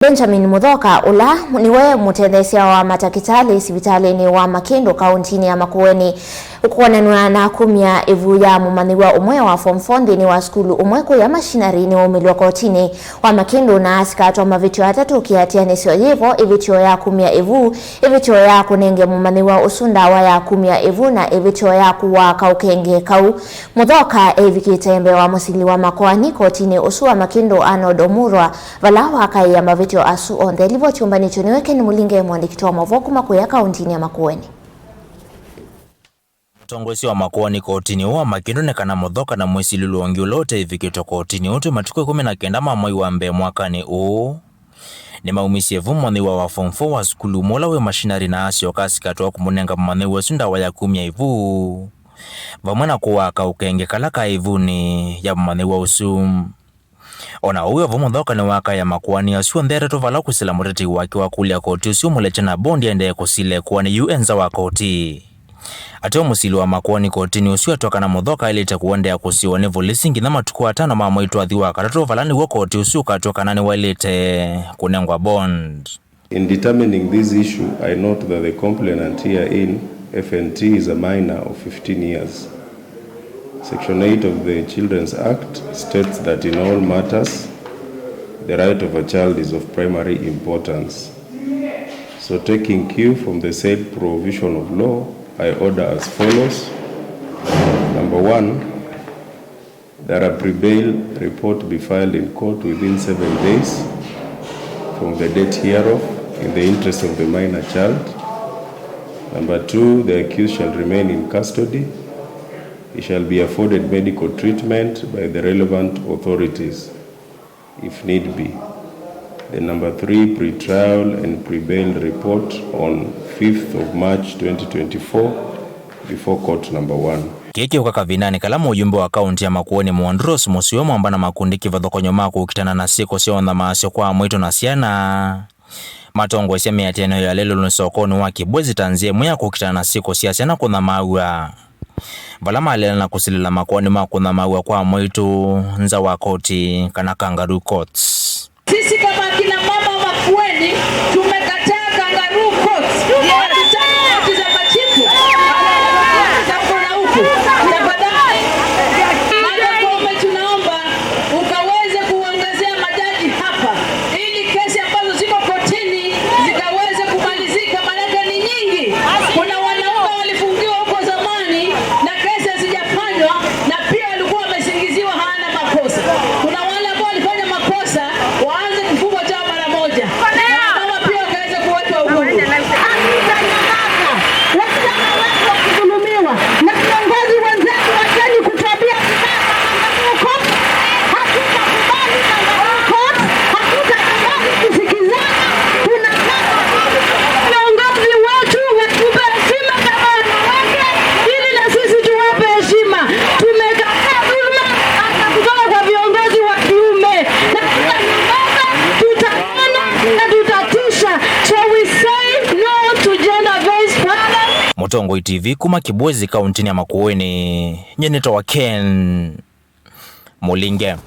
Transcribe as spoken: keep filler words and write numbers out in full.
Benjamin Muthoka, ũla nĩwe mũtetheesya wa matakĩtalĩ sivitalĩnĩ wa Makĩndũ kaũntinĩ ya Makueni, ũkwonanw'a na kumya ĩvu ya mũmanyĩw'a ũmwe wa form four nthĩnĩ wa sukulu ũmwe kũya Machinery nĩwaumĩlw'a kotinĩ wa Makĩndũ na asikatwa mavĩtyo atatũ kĩatĩanĩsyo yĩvo, ĩvĩtyo ya kumya ĩvu, ĩvĩtyo ya kũnenge mũmanyĩw'a ũsu ndawa ya kumya ĩvu, na ĩvĩtyo ya kũwaa kaũkenge kau. Muthoka evikĩte mbee wa mũsili wa makoani kotinĩ ũsu wa Makĩndũ Arnold Omurwa, vala wakaĩa mavĩtyo asu onthe. Livoti ũmbanĩtw'e nĩwe Ken Mulinge, mũandĩki wa maũvoo kuma kũya kaũntinĩ ya Makueni. Mũtongoesya wa makoani kotinĩ ũũ wa Makĩndũ nĩ kana Muthoka na mwĩsilĩlo ũngĩ ũla ũteĩvikĩtwe kotinĩ ũtwĩ matukũ ĩkũmi na kenda ma mwei wa mbee mwakanĩ ũũ nĩmaumisye vu mũmanyĩw'a wa form four wa sukulu ũmwe ũla wĩ Machinery na asyoka asikatwa kũmũnenga mũmanyĩw'a ũsu ndawa ya kumya ĩvu, vamwe na kũwaa kaũkenge kala kaĩ ĩvunĩ ya mũmanyĩw'a ũsu. O na ũu wĩ o vo, Muthoka nĩwakaĩa makoani asu onthe atatũ vala kwĩsĩla mũtetei wake wa kũlya koti ũsu ũmũlekya na bondi aendee kũsila ĩkoani yu e nza wa koti. Ateo mũsili wa makoani kotinĩ ũsu atw'a kana Muthoka aĩlĩte kũendeea kũsiwa nĩ volisi nginya matukũ atano ma mwei twathi wa katatũ, vala nĩw'o koti ũsu ũkatw'a kana nĩwaĩlĩte kũnengwa bond. In determining this issue, I note that the complainant herein, F N T, is a minor of fifteen years. Section eight of the Children's Act states that in all matters, the right of a child is of primary importance. So, taking cue from the said provision of law, I order as follows. Number one, that a pre-bail report be filed in court within seven days from the date hereof in the interest of the minor child. Number two, the accused shall remain in custody. He shall be afforded medical treatment by the relevant authorities, if need be. The number three, pre-trial and pre-bail report on fifth of March twenty twenty-four before court number one. Kĩĩ kĩũka kavindanĩ kala mũyumbe wa kaunti ya Makueni Monduros Mũsio mwamba na makundi kĩvathũkany'o ma kũkitana na syĩko sya ũthamaasyo kwa amwaitũ na syana matongoesya mĩatĩanĩo ya lelũnĩ sokonĩ wa Kibwezi ta nzĩa ĩmwe ya kũkitana na syĩko sya syana kũthamaaw'a, vala maleana na kũsilĩla makoani ma kũthamaaw'a kwa amwaitũ nza wa koti kana kangaroo courts. Sisi kama akina mama wa Makueni tumekataa kangaroo courts. Hatutaki koti za machifu. Za kura huku. Tafadhali. Martha Koome, tunaomba ukaweze kuongezea majaji hapa ili kesi ambazo ziko kotini zikaweze kumalizika, maanake ni nyingi. Kuna wanaume walifungiwa huko zamani na kesi hazijafanywa, na pia walikuwa wamesingiziwa hawana makosa. Kuna wale ambao walifanya makosa waanze kufungwa tena mara moja. Na wamama pia wakaweze kuwekwa uhuru. Hatutanyamaza. Wasichana wetu wakidhulumiwa na viongozi wenzetu wa Kenya kutuambia vibaya kangaroo court. Hatutakubali kangaroo court. Hatutakubali kusikizana. Tunataka viongozi wetu watupe heshima kama wanawake, ili na sisi tuwape heshima. Tumekataa dhuluma hata kutoka kwa viongozi wa kiume. Na tutanyamaza, tutaona na tutatisha. So we say no to gender-based violence. Mũtongoi T V kuma Kibwezi, kauntinĩ ya Makueni, nyie nĩtawa Ken Mũlinge.